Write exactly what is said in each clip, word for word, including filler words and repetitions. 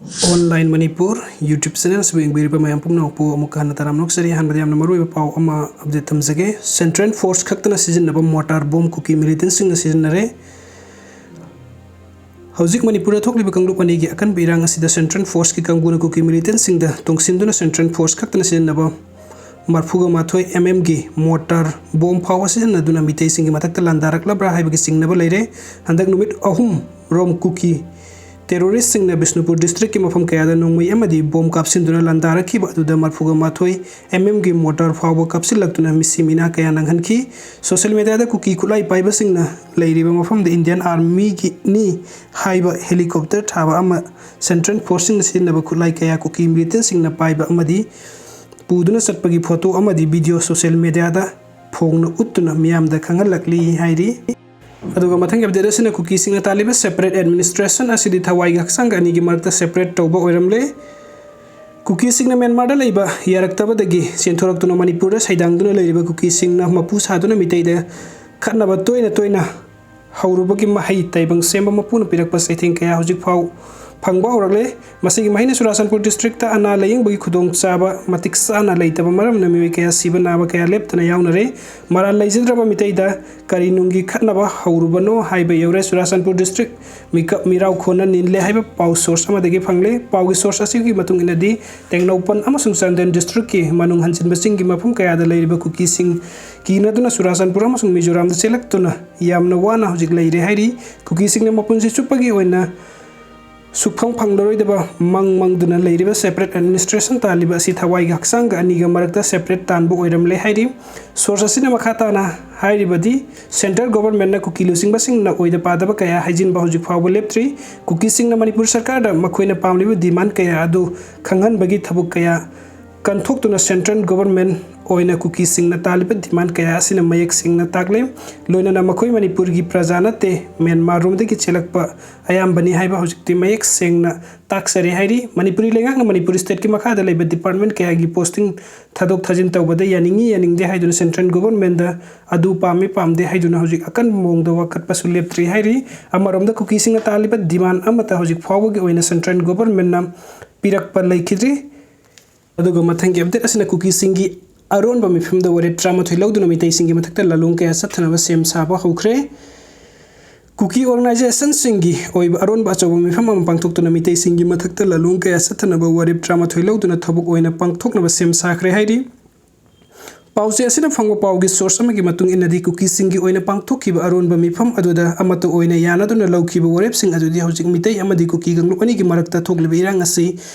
Online Manipur YouTube channel ꯑꯁꯤꯕꯨ ꯌꯦꯡꯕꯤꯔꯤꯕ ꯃꯌꯥꯝ ꯄꯨꯝꯅꯃꯛꯄꯨ ꯑꯃꯨꯛꯀ ꯍꯟꯅ ꯇꯔꯥꯝꯅ ꯑꯣꯛꯆꯔꯤ꯫ ꯑꯍꯥꯟꯕꯗ ꯌꯥꯝꯅ ꯃꯔꯨꯑꯣꯏꯕ ꯄꯥꯎ ꯑꯃ update ꯊꯝꯖꯒꯦ꯫ Central Force ꯈꯛꯇꯅ ꯁꯤꯖꯤꯟꯅꯕ mortar bomb ꯀꯨꯀꯤ militantꯁꯤꯡꯅ ꯁꯤꯖꯤꯟꯅꯔꯦ꯫ ꯍꯧꯖꯤꯛ ꯃꯅꯤꯄꯨꯔꯗ ꯊꯣꯛꯂꯤꯕ ꯀꯥꯡꯂꯨꯞ ꯑꯅꯤꯒꯤ ꯑꯀꯟꯕ ꯏꯔꯥꯡ ꯑꯁꯤꯗ Central Forceꯀꯤ ꯀꯥꯡꯕꯨꯅ ꯀꯨꯀꯤ militantꯁꯤꯡꯗ ꯇꯣꯡꯁꯤꯟꯗꯨꯅ Central Force ꯈꯛꯇꯅ ꯁꯤꯖꯤꯟꯅꯕ ꯃꯔꯐꯨꯒ ꯃꯥꯊꯣꯏ MMꯒꯤ mortar bomb ꯐꯥꯎꯕ ꯁꯤꯖꯤꯟꯅꯗꯨꯅ ꯃꯤꯇꯩꯁꯤꯡꯒꯤ ꯃꯊꯛꯇ ꯂꯥꯟꯗꯥꯔꯛꯂꯕ꯭ꯔꯥ ꯍꯥꯏꯕꯒꯤ ꯆꯤꯡꯅꯕ ꯂꯩꯔꯦ꯫ ꯍꯟꯗꯛ ꯅꯨꯃꯤꯠ ꯑꯍꯨꯝ ꯔꯣꯝ ꯀꯨꯀꯤ terroristꯁꯤꯡꯅ ꯕꯤꯁꯅꯨꯄꯨꯔ districtꯀꯤ ꯃꯐꯝ ꯀꯌꯥꯗ ꯅꯣꯡꯃꯩ ꯑꯃꯗꯤ bomb ꯀꯥꯞꯁꯤꯟꯗꯨꯅ ꯂꯥꯟꯗꯥꯔꯛꯈꯤꯕ ꯑꯗꯨꯗ ꯃꯔꯐꯨꯒ ꯃꯥꯊꯣꯏ MMꯒꯤ mortar ꯐꯥꯎꯕ ꯀꯥꯞꯁꯤꯜꯂꯛꯇꯨꯅ ꯃꯤꯁꯤ ꯃꯤꯅꯥ ꯀꯌꯥ ꯅꯪꯍꯟꯈꯤ꯫ Social mediaꯗ ꯀꯨꯀꯤ ꯈꯨꯠꯂꯥꯏ ꯄꯥꯏꯕꯁꯤꯡꯅ ꯂꯩꯔꯤꯕ ꯃꯐꯝꯗ Indian Armyꯒꯤꯅꯤ ꯍꯥꯏꯕ helicopter ꯊꯥꯕ ꯑꯃ Central Forceꯁꯤꯡꯅ ꯁꯤꯖꯤꯟꯅꯕ ꯈꯨꯠꯂꯥꯏ ꯀꯌꯥ ꯀꯨꯀꯤ militantꯁꯤꯡꯅ ꯄꯥꯏꯕ ꯑꯃꯗꯤ ꯄꯨꯗꯨꯅ ꯆꯠꯄꯒꯤ photo ꯑꯃꯗꯤ video social mediaꯗ ꯐꯣꯡꯅ ꯎꯠꯇꯨꯅ ꯃꯤꯌꯥꯝꯗ ꯈꯪꯍꯜꯂꯛꯂꯤ ꯍꯥꯏꯔꯤ꯫ ꯑꯗꯨꯒ ꯃꯊꯪꯒꯤ update ꯑꯁꯤꯅ ꯀꯨꯀꯤꯁꯤꯡꯅ ꯇꯥꯜꯂꯤꯕ separate administration ꯑꯁꯤꯗꯤ ꯊꯋꯥꯏꯒ ꯍꯛꯆꯥꯡꯒ ꯑꯅꯤꯒꯤ ꯃꯔꯛꯇ separate ꯇꯧꯕ ꯑꯣꯏꯔꯝꯂꯦ꯫ ꯀꯨꯀꯤꯁꯤꯡꯅ ꯃ꯭ꯌꯥꯟꯃꯥꯔꯗ ꯂꯩꯕ ꯌꯥꯔꯛꯇꯕꯗꯒꯤ ꯆꯦꯟꯊꯣꯔꯛꯇꯨꯅ ꯃꯅꯤꯄꯨꯔꯗ ꯁꯩꯗꯥꯡꯗꯨꯅ ꯂꯩꯔꯤꯕ ꯀꯨꯀꯤꯁꯤꯡꯅ ꯃꯄꯨ ꯁꯥꯗꯨꯅ ꯃꯤꯇꯩꯗ ꯈꯠꯅꯕ ꯇꯣꯏꯅ ꯇꯣꯏꯅ ꯍꯧꯔꯨꯕꯒꯤ ꯃꯍꯩ ꯇꯥꯏꯕꯪ ꯁꯦꯝꯕ ꯃꯄꯨꯅ ꯄꯤꯔꯛꯄ ꯆꯩꯊꯦꯡ ꯀꯌꯥ ꯍꯧꯖꯤꯛ ꯐꯥꯎ ꯐꯪꯕ ꯍꯧꯔꯛꯂꯦ꯫ ꯃꯁꯤꯒꯤ ꯃꯍꯩꯅ ꯆꯨꯔꯥꯆꯥꯟꯄꯨꯔ districtꯇ ꯑꯅꯥ ꯂꯥꯌꯦꯡꯕꯒꯤ ꯈꯨꯗꯣꯡꯆꯥꯕ ꯃꯇꯤꯛ ꯆꯥꯅ ꯂꯩꯇꯕ ꯃꯔꯝꯅ ꯃꯤꯑꯣꯏ ꯀꯌꯥ ꯁꯤꯕ ꯅꯥꯕ ꯀꯌꯥ ꯂꯦꯞꯇꯅ ꯌꯥꯎꯅꯔꯦ꯫ ꯃꯔꯥꯜ ꯂꯩꯖꯗ꯭ꯔꯕ ꯃꯤꯇꯩꯗ ꯀꯔꯤ ꯅꯨꯡꯒꯤ ꯈꯠꯅꯕ ꯍꯧꯔꯨꯕꯅꯣ ꯍꯥꯏꯕ ꯌꯧꯔꯦ꯫ ꯆꯨꯔꯥꯆꯥꯟꯄꯨꯔ district ꯃꯤꯀꯞ ꯃꯤꯔꯥꯎ ꯈꯣꯟꯅ ꯅꯤꯜꯂꯦ ꯍꯥꯏꯕ ꯄꯥꯎ source ꯑꯃꯗꯒꯤ ꯐꯪꯂꯦ꯫ ꯄꯥꯎꯒꯤ source ꯑꯁꯤꯒꯤ ꯃꯇꯨꯡ ꯏꯟꯅꯗꯤ, ꯇꯦꯡꯅꯧꯄꯜ ꯑꯃꯁꯨꯡ ꯆꯥꯟꯗꯦꯜ districtꯀꯤ ꯃꯅꯨꯡ ꯍꯟꯖꯤꯟꯕꯁꯤꯡꯒꯤ ꯃꯐꯝ ꯀꯌꯥꯗ ꯂꯩꯔꯤꯕ ꯀꯨꯀꯤꯁꯤꯡ ꯀꯤꯅꯗꯨꯅ ꯆꯨꯔꯥꯆꯥꯟꯄꯨꯔ ꯑꯃꯁꯨꯡ ꯃꯤꯖꯣꯔꯥꯝꯗ ꯆꯦꯜꯂꯛꯇꯨꯅ ꯌꯥꯝꯅ ꯋꯥꯅ ꯍꯧꯖꯤꯛ ꯂꯩꯔꯦ ꯍꯥꯏꯔꯤ꯫ ꯀꯨꯀꯤꯁꯤꯡꯅ ꯃꯄꯨꯟꯁꯤ ꯆꯨꯞꯄꯒꯤ ꯑꯣꯏꯅ ꯁꯨꯛꯐꯪ ꯐꯪꯂꯔꯣꯏꯗꯕ ꯃꯪ ꯃꯪꯗꯨꯅ ꯂꯩꯔꯤꯕ separate administration ꯇꯥꯜꯂꯤꯕ ꯑꯁꯤ ꯊꯋꯥꯏꯒ ꯍꯛꯆꯥꯡꯒ ꯑꯅꯤꯒ ꯃꯔꯛꯇ separate ꯇꯥꯟꯕ ꯑꯣꯏꯔꯝꯂꯦ ꯍꯥꯏꯔꯤ꯫ Source ꯑꯁꯤꯅ ꯃꯈꯥ ꯇꯥꯅ ꯍꯥꯏꯔꯤꯕꯗꯤ, central governmentꯅ ꯀꯨꯀꯤ ꯂꯨꯆꯤꯡꯕꯁꯤꯡꯅ ꯑꯣꯏꯗ ꯄꯥꯗꯕ ꯀꯌꯥ ꯍꯥꯏꯖꯤꯟꯕ ꯍꯧꯖꯤꯛ ꯐꯥꯎꯕ ꯂꯦꯞꯇ꯭ꯔꯤ꯫ ꯀꯨꯀꯤꯁꯤꯡꯅ ꯃꯅꯤꯄꯨꯔ ꯁꯔꯀꯥꯔꯗ ꯃꯈꯣꯏꯅ ꯄꯥꯝꯂꯤꯕ demand ꯀꯌꯥ ꯑꯗꯨ ꯈꯪꯍꯟꯕꯒꯤ ꯊꯕꯛ ꯀꯌꯥ ꯀꯟꯊꯣꯛꯇꯨꯅ central government ꯑꯣꯏꯅ ꯀꯨꯀꯤꯁꯤꯡꯅ ꯇꯥꯜꯂꯤꯕ demand ꯀꯌꯥ ꯑꯁꯤꯅ ꯃꯌꯦꯛ ꯁꯦꯡꯅ ꯇꯥꯛꯂꯦ꯫ ꯂꯣꯏꯅꯅ ꯃꯈꯣꯏ ꯃꯅꯤꯄꯨꯔꯒꯤ ꯄ꯭ꯔꯖꯥ ꯅꯠꯇꯦ, ꯃ꯭ꯌꯥꯟꯃꯥꯔꯔꯣꯝꯗꯒꯤ ꯆꯦꯜꯂꯛꯄ ꯑꯌꯥꯝꯕꯅꯤ ꯍꯥꯏꯕ ꯍꯧꯖꯤꯛꯇꯤ ꯃꯌꯦꯛ ꯁꯦꯡꯅ ꯇꯥꯛꯆꯔꯦ ꯍꯥꯏꯔꯤ꯫ ꯃꯅꯤꯄꯨꯔꯤ ꯂꯩꯉꯥꯛꯅ ꯃꯅꯤꯄꯨꯔ stateꯀꯤ ꯃꯈꯥꯗ ꯂꯩꯕ department ꯀꯌꯥꯒꯤ posting ꯊꯥꯗꯣꯛ ꯊꯥꯖꯤꯟ ꯇꯧꯕꯗ ꯌꯥꯅꯤꯡꯏ ꯌꯥꯅꯤꯡꯗꯦ ꯍꯥꯏꯗꯨꯅ central governmentꯗ ꯑꯗꯨ ꯄꯥꯝꯃꯤ ꯄꯥꯝꯗꯦ ꯍꯥꯏꯗꯨꯅ ꯍꯧꯖꯤꯛ ꯑꯀꯟꯕ ꯃꯑꯣꯡꯗ ꯋꯥꯀꯠꯄꯁꯨ ꯂꯦꯞꯇ꯭ꯔꯤ ꯍꯥꯏꯔꯤ꯫ ꯑꯃꯔꯣꯝꯗ ꯀꯨꯀꯤꯁꯤꯡꯅ ꯇꯥꯜꯂꯤꯕ demand ꯑꯃꯠꯇ ꯍꯧꯖꯤꯛ ꯐꯥꯎꯕꯒꯤ ꯑꯣꯏꯅ central governmentꯅ ꯄꯤꯔꯛꯄ ꯂꯩꯈꯤꯗ꯭ꯔꯤ꯫ ꯑꯗꯨꯒ ꯃꯊꯪꯒꯤ update ꯑꯁꯤꯅ ꯀꯨꯀꯤꯁꯤꯡꯒꯤ ꯑꯔꯣꯟꯕ ꯃꯤꯐꯝꯗ ꯋꯥꯔꯦꯞ ꯇꯔꯥꯃꯥꯊꯣꯏ ꯂꯧꯗꯨꯅ ꯃꯤꯇꯩꯁꯤꯡꯒꯤ ꯃꯊꯛꯇ ꯂꯥꯂꯣꯡ ꯀꯌꯥ ꯆꯠꯊꯅꯕ ꯁꯦꯝ ꯁꯥꯕ ꯍꯧꯈ꯭ꯔꯦ꯫ ꯀꯨꯀꯤ organizationꯁꯤꯡꯒꯤ ꯑꯣꯏꯕ ꯑꯔꯣꯟꯕ ꯑꯆꯧꯕ ꯃꯤꯐꯝ ꯑꯃ ꯄꯥꯡꯊꯣꯛꯇꯨꯅ ꯃꯤꯇꯩꯁꯤꯡꯒꯤ ꯃꯊꯛꯇ ꯂꯥꯂꯣꯡ ꯀꯌꯥ ꯆꯠꯊꯅꯕ ꯋꯥꯔꯦꯞ ꯇꯔꯥꯃꯥꯊꯣꯏ ꯂꯧꯗꯨꯅ ꯊꯕꯛ ꯑꯣꯏꯅ ꯄꯥꯡꯊꯣꯛꯅꯕ ꯁꯦꯝ ꯁꯥꯈ꯭ꯔꯦ ꯍꯥꯏꯔꯤ꯫ ꯄꯥꯎꯆꯦ ꯑꯁꯤꯅ ꯐꯪꯕ ꯄꯥꯎꯒꯤ source ꯑꯃꯒꯤ ꯃꯇꯨꯡ ꯏꯟꯅꯗꯤ, ꯀꯨꯀꯤꯁꯤꯡꯒꯤ ꯑꯣꯏꯅ ꯄꯥꯡꯊꯣꯛꯈꯤꯕ ꯑꯔꯣꯟꯕ ꯃꯤꯐꯝ ꯑꯗꯨꯗ ꯑꯃꯠꯇ ꯑꯣꯏꯅ ꯌꯥꯅꯗꯨꯅ ꯂꯧꯈꯤꯕ ꯋꯥꯔꯦꯞꯁꯤꯡ ꯑꯗꯨꯗꯤ ꯍꯧꯖꯤꯛ ꯃꯤꯇꯩ ꯑꯃꯗꯤ ꯀꯨꯀꯤ ꯀꯥꯡꯂꯨꯞ ꯑꯅꯤꯒꯤ ꯃꯔꯛꯇ ꯊꯣꯛꯂꯤꯕ ꯏꯔꯥꯡ ꯑꯁꯤ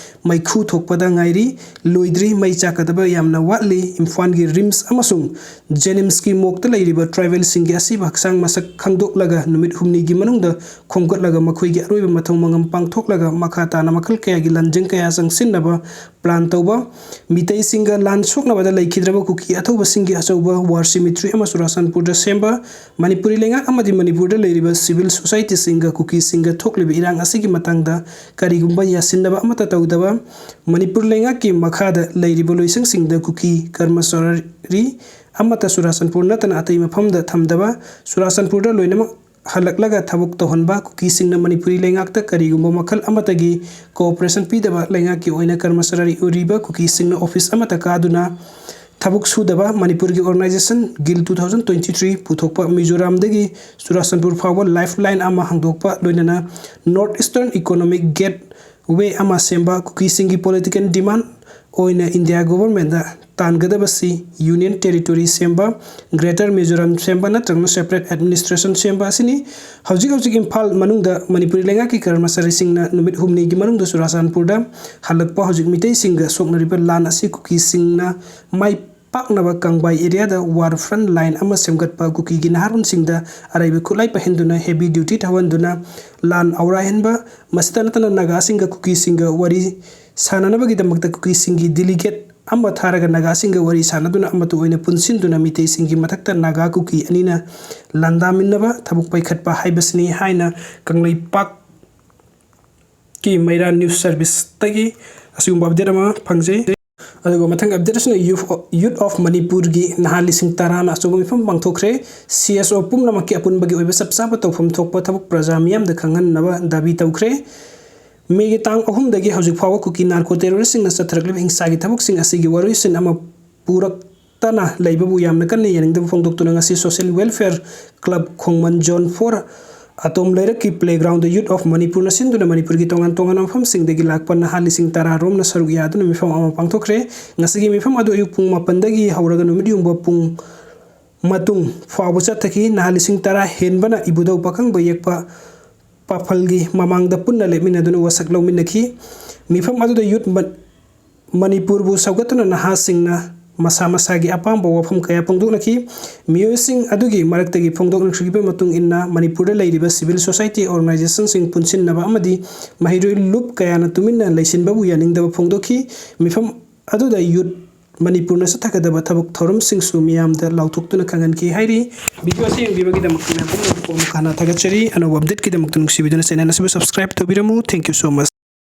ꯃꯩꯈꯨ ꯊꯣꯛꯄꯗ ꯉꯥꯏꯔꯤ, ꯂꯣꯏꯗ꯭ꯔꯤ, ꯃꯩ ꯆꯥꯛꯀꯗꯕ ꯌꯥꯝꯅ ꯋꯥꯠꯂꯤ꯫ ꯏꯝꯐꯥꯜꯒꯤ RIMS ꯑꯃꯁꯨꯡ JNIMSꯀꯤ morgueꯇ ꯂꯩꯔꯤꯕ tribal ꯁꯤꯡꯒꯤ ꯑꯁꯤꯕ ꯍꯛꯆꯥꯡ ꯃꯁꯛ ꯈꯪꯗꯣꯛꯂꯒ ꯅꯨꯃꯤꯠ ꯍꯨꯝꯅꯤꯒꯤ ꯃꯅꯨꯡꯗ ꯈꯣꯝꯒꯠꯂꯒ ꯃꯈꯣꯏꯒꯤ ꯑꯔꯣꯏꯕ ꯃꯊꯧ ꯃꯉꯝ ꯄꯥꯡꯊꯣꯛꯂꯒ ꯃꯈꯥ ꯇꯥꯅ ꯃꯈꯜ ꯀꯌꯥꯒꯤ ꯂꯥꯟꯖꯪ ꯀꯌꯥ ꯆꯪꯁꯤꯟꯅꯕ plan ꯇꯧꯕ, ꯃꯤꯇꯩꯁꯤꯡꯒ ꯂꯥꯟ ꯁꯣꯛꯅꯕꯗ ꯂꯩꯈꯤꯗ꯭ꯔꯕ ꯀꯨꯀꯤ ꯑꯊꯧꯕꯁꯤꯡꯒꯤ ꯑꯆꯧꯕ war cemetery ꯑꯃ ꯆꯨꯔꯥꯆꯥꯟꯄꯨꯔꯗ ꯁꯦꯝꯕ, ꯃꯅꯤꯄꯨꯔꯤ ꯂꯩꯉꯥꯛ ꯑꯃꯗꯤ ꯃꯅꯤꯄꯨꯔꯗ ꯂꯩꯔꯤꯕ civil societyꯁꯤꯡꯒ ꯀꯨꯀꯤꯁꯤꯡꯒ ꯊꯣꯛꯂꯤꯕ ꯏꯔꯥꯡ ꯑꯁꯤꯒꯤ ꯃꯇꯥꯡꯗ ꯀꯔꯤꯒꯨꯝꯕ ꯌꯥꯁꯤꯟꯅꯕ ꯑꯃꯠꯇ ꯇꯧꯗꯕ, ꯃꯅꯤꯄꯨꯔ ꯂꯩꯉꯥꯛꯀꯤ ꯃꯈꯥꯗ ꯂꯩꯔꯤꯕ ꯂꯣꯏꯁꯪꯁꯤꯡꯗ ꯀꯨꯀꯤ ꯀꯔꯃꯆꯥꯔꯤ ꯑꯃꯠꯇ ꯆꯨꯔꯥꯆꯥꯟꯄꯨꯔ ꯅꯠꯇꯅ ꯑꯇꯩ ꯃꯐꯝꯗ ꯊꯝꯗꯕ, ꯆꯨꯔꯥꯆꯥꯟꯄꯨꯔꯗ ꯂꯣꯏꯅꯃꯛ ꯍꯜꯂꯛꯂꯒ ꯊꯕꯛ ꯇꯧꯍꯟꯕ, ꯀꯨꯀꯤꯁꯤꯡꯅ ꯃꯅꯤꯄꯨꯔꯤ ꯂꯩꯉꯥꯛꯇ ꯀꯔꯤꯒꯨꯝꯕ ꯃꯈꯜ ꯑꯃꯠꯇꯒꯤ cooperation ꯄꯤꯗꯕ, ꯂꯩꯉꯥꯛꯀꯤ ꯑꯣꯏꯅ ꯀꯔꯃꯆꯥꯔꯤ ꯑꯣꯏꯔꯤꯕ ꯀꯨꯀꯤꯁꯤꯡꯅ office ꯑꯃꯠꯇ ꯀꯥꯗꯨꯅ ꯊꯕꯛ ꯁꯨꯗꯕ, ꯃꯅꯤꯄꯨꯔꯒꯤ organization ꯒꯤꯜ two thousand twenty three ꯄꯨꯊꯣꯛꯄ, ꯃꯤꯖꯣꯔꯥꯝꯗꯒꯤ ꯆꯨꯔꯥꯆꯥꯟꯄꯨꯔ ꯐꯥꯎꯕ lifeline ꯑꯃ ꯍꯥꯡꯗꯣꯛꯄ, ꯂꯣꯏꯅꯅ North Eastern Economic Gateway ꯑꯃ ꯁꯦꯝꯕ, ꯀꯨꯀꯤꯁꯤꯡꯒꯤ political demand ꯑꯣꯏꯅ ꯏꯟꯗꯤꯌꯥ governmentꯗ ꯇꯥꯟꯒꯗꯕꯁꯤ Union Territory ꯁꯦꯝꯕ, Greater Mizoram ꯁꯦꯝꯕ ꯅꯠꯇ꯭ꯔꯒꯅ separate administration ꯁꯦꯝꯕ ꯑꯁꯤꯅꯤ꯫ ꯍꯧꯖꯤꯛ ꯍꯧꯖꯤꯛ ꯏꯝꯐꯥꯜ ꯃꯅꯨꯡꯗ ꯃꯅꯤꯄꯨꯔꯤ ꯂꯩꯉꯥꯛꯀꯤ ꯀꯔꯃꯆꯥꯔꯤꯁꯤꯡꯅ ꯅꯨꯃꯤꯠ ꯍꯨꯝꯅꯤꯒꯤ ꯃꯅꯨꯡꯗ ꯆꯨꯔꯥꯆꯥꯟꯄꯨꯔꯗ ꯍꯜꯂꯛꯄ ꯍꯧꯖꯤꯛ ꯃꯤꯇꯩꯁꯤꯡꯒ ꯁꯣꯛꯅꯔꯤꯕ ꯂꯥꯟ ꯑꯁꯤ ꯀꯨꯀꯤꯁꯤꯡꯅ ꯃꯥꯏ ꯄꯥꯛꯅꯕ ꯀꯪꯕꯥꯏ areaꯗ war front line ꯑꯃ ꯁꯦꯝꯒꯠꯄ, ꯀꯨꯀꯤꯒꯤ ꯅꯍꯥꯔꯣꯟꯁꯤꯡꯗ ꯑꯔꯩꯕ ꯈꯨꯠꯂꯥꯏ ꯄꯥꯏꯍꯟꯗꯨꯅ heavy duty ꯊꯧꯍꯟꯗꯨꯅ ꯂꯥꯟ ꯑꯧꯔꯥꯏꯍꯟꯕ, ꯃꯁꯤꯇ ꯅꯠꯇꯅ ꯅꯥꯒꯥꯁꯤꯡꯒ ꯀꯨꯀꯤꯁꯤꯡꯒ ꯋꯥꯔꯤ ꯁꯥꯟꯅꯅꯕꯒꯤꯗꯃꯛꯇ ꯀꯨꯀꯤꯁꯤꯡꯒꯤ delegate ꯑꯃ ꯊꯥꯔꯒ ꯅꯥꯒꯥꯁꯤꯡꯒ ꯋꯥꯔꯤ ꯁꯥꯟꯅꯗꯨꯅ ꯑꯃꯠꯇ ꯑꯣꯏꯅ ꯄꯨꯟꯁꯤꯟꯗꯨꯅ ꯃꯤꯇꯩꯁꯤꯡꯒꯤ ꯃꯊꯛꯇ ꯅꯥꯒꯥ ꯀꯨꯀꯤ ꯑꯅꯤꯅ ꯂꯥꯟꯗꯥꯃꯤꯟꯅꯕ ꯊꯕꯛ ꯄꯥꯏꯈꯠꯄ ꯍꯥꯏꯕꯁꯤꯅꯤ ꯍꯥꯏꯅ ꯀꯪꯂꯩꯄꯥꯛꯀꯤ ꯃꯩꯔꯥ ꯅ꯭ꯌꯨꯁ ꯁꯔꯚꯤꯁꯇꯒꯤ ꯑꯁꯤꯒꯨꯝꯕ ꯑꯞꯗꯦꯠ ꯑꯃ ꯐꯪꯖꯩ꯫ ꯑꯗꯨꯒ ꯃꯊꯪ ꯑꯞꯗꯦꯠ ꯑꯁꯤꯅ ꯌꯨꯠ ꯑꯣꯐ ꯃꯅꯤꯄꯨꯔꯒꯤ ꯅꯍꯥ ꯂꯤꯁꯤꯡ ꯇꯔꯥꯅ ꯑꯆꯧꯕ ꯃꯤꯐꯝ ꯄꯥꯡꯊꯣꯛꯈ꯭ꯔꯦ꯫ ꯁꯤ ꯑꯦꯁ ꯑꯣ ꯄꯨꯝꯅꯃꯛꯀꯤ ꯑꯄꯨꯟꯕꯒꯤ ꯑꯣꯏꯕ ꯆꯞ ꯆꯥꯕ ꯇꯧꯐꯝ ꯊꯣꯛꯄ ꯊꯕꯛ ꯄ꯭ꯔꯖꯥ ꯃꯤꯌꯥꯝꯗ ꯈꯪꯍꯟꯅꯕ ꯗꯥꯕꯤ ꯇꯧꯈ꯭ꯔꯦ꯫ ꯃꯦꯒꯤ ꯇꯥꯡ ꯑꯍꯨꯝꯗꯒꯤ ꯍꯧꯖꯤꯛ ꯐꯥꯎꯕ ꯀꯨꯀꯤ ꯅꯥꯔꯀꯣ ꯇꯦꯔꯣꯔꯤꯁꯁꯤꯡꯅ ꯆꯠꯊꯔꯛꯂꯤꯕ ꯍꯤꯡꯁꯥꯒꯤ ꯊꯕꯛꯁꯤꯡ ꯑꯁꯤꯒꯤ ꯋꯥꯔꯣꯏꯁꯤꯟ ꯑꯃ ꯄꯨꯔꯛꯇꯅ ꯂꯩꯕꯕꯨ ꯌꯥꯝꯅ ꯀꯟꯅ ꯌꯥꯅꯤꯡꯗꯕ ꯐꯣꯡꯗꯣꯛꯇꯨꯅ ꯉꯁꯤ social welfare club Khongman zone four ꯑꯇꯣꯝ ꯂꯩꯔꯛꯀꯤ ꯄ꯭ꯂꯦꯒ꯭ꯔꯥꯎꯟꯗ ꯌꯨꯠ ꯑꯣꯐ ꯃꯅꯤꯄꯨꯔꯅ ꯁꯤꯟꯗꯨꯅ ꯃꯅꯤꯄꯨꯔꯒꯤ ꯇꯣꯉꯥꯟ ꯇꯣꯉꯥꯟꯕ ꯃꯐꯝꯁꯤꯡꯗꯒꯤ ꯂꯥꯛꯄ ꯅꯍꯥ ꯂꯤꯁꯤꯡ ꯇꯔꯥ ꯔꯣꯝꯅ ꯁꯔꯨꯛ ꯌꯥꯗꯨꯅ ꯃꯤꯐꯝ ꯑꯃ ꯄꯥꯡꯊꯣꯛꯈ꯭ꯔꯦ꯫ ꯉꯁꯤꯒꯤ ꯃꯤꯐꯝ ꯑꯗꯨ ꯑꯌꯨꯛ ꯄꯨꯡ ꯃꯥꯄꯟꯗꯒꯤ ꯍꯧꯔꯒ ꯅꯨꯃꯤꯠ ꯌꯨꯡꯕ ꯄꯨꯡ ꯃꯇꯨꯡ ꯐꯥꯎꯕ ꯆꯠꯊꯈꯤ꯫ ꯅꯍꯥ ꯂꯤꯁꯤꯡ ꯇꯔꯥ ꯍꯦꯟꯕꯅ ꯏꯕꯨꯙꯧ ꯄꯥꯈꯪꯕ ꯌꯦꯛꯄ ꯄꯥꯐꯜꯒꯤ ꯃꯃꯥꯡꯗ ꯄꯨꯟꯅ ꯂꯦꯞꯃꯤꯟꯅꯗꯨꯅ ꯋꯥꯁꯛ ꯂꯧꯃꯤꯟꯅꯈꯤ꯫ ꯃꯤꯐꯝ ꯑꯗꯨꯗ ꯌꯨꯠ ꯃ-, ꯃꯅꯤꯄꯨꯔꯕꯨ ꯁꯧꯒꯠꯇꯨꯅ ꯅꯍꯥꯁꯤꯡꯅ ꯃꯁꯥ ꯃꯁꯥꯒꯤ ꯑꯄꯥꯝꯕ ꯋꯥꯐꯝ ꯀꯌꯥ ꯐꯣꯡꯗꯣꯛꯅꯈꯤ꯫ ꯃꯤꯑꯣꯏꯁꯤꯡ ꯑꯗꯨꯒꯤ ꯃꯔꯛꯇꯒꯤ ꯐꯣꯡꯗꯣꯛꯅꯈꯤꯕ ꯃꯇꯨꯡ ꯏꯟꯅ ꯃꯅꯤꯄꯨꯔꯗ ꯂꯩꯔꯤꯕ ꯁꯤꯚꯤꯜ ꯁꯣꯁꯥꯏꯇꯤ ꯑꯣꯔꯒꯅꯥꯏꯖꯦꯁꯟꯁꯤꯡ ꯄꯨꯟꯁꯤꯟꯅꯕ ꯑꯃꯗꯤ ꯃꯍꯩꯔꯣꯏ ꯂꯨꯞ ꯀꯌꯥꯅ ꯇꯨꯃꯤꯟꯅ ꯂꯩꯁꯤꯟꯕꯕꯨ ꯌꯥꯅꯤꯡꯗꯕ ꯐꯣꯡꯗꯣꯛꯈꯤ꯫ ꯃꯤꯐꯝ ꯑꯗꯨꯗ ꯌꯨꯠ ꯃꯅꯤꯄꯨꯔꯅ ꯆꯠꯊꯒꯗꯕ ꯊꯕꯛ ꯊꯧꯔꯝꯁꯤꯡꯁꯨ ꯃꯤꯌꯥꯝꯗ ꯂꯥꯎꯊꯣꯛꯇꯨꯅ ꯈꯪꯍꯟꯈꯤ ꯍꯥꯏꯔꯤ꯫ ꯚꯤꯗꯤꯑꯣ ꯑꯁꯤ ꯌꯦꯡꯕꯤꯕꯒꯤꯗꯃꯛꯇ ꯃꯌꯥꯝ ꯄꯨꯝꯅꯃꯛꯄꯨ ꯑꯃꯨꯛ ꯍꯟꯅ ꯊꯥꯒꯠꯆꯔꯤ꯫ ꯑꯅꯧꯕ ꯑꯞꯗꯦꯠꯀꯤꯗꯃꯛꯇ ꯅꯨꯡꯁꯤꯕꯤꯗꯨꯅ ꯆꯦꯅꯦꯜ ꯑꯁꯤꯕꯨ subscribe ꯇꯧꯕꯤꯔꯝꯃꯨ꯫ Thank you so much꯫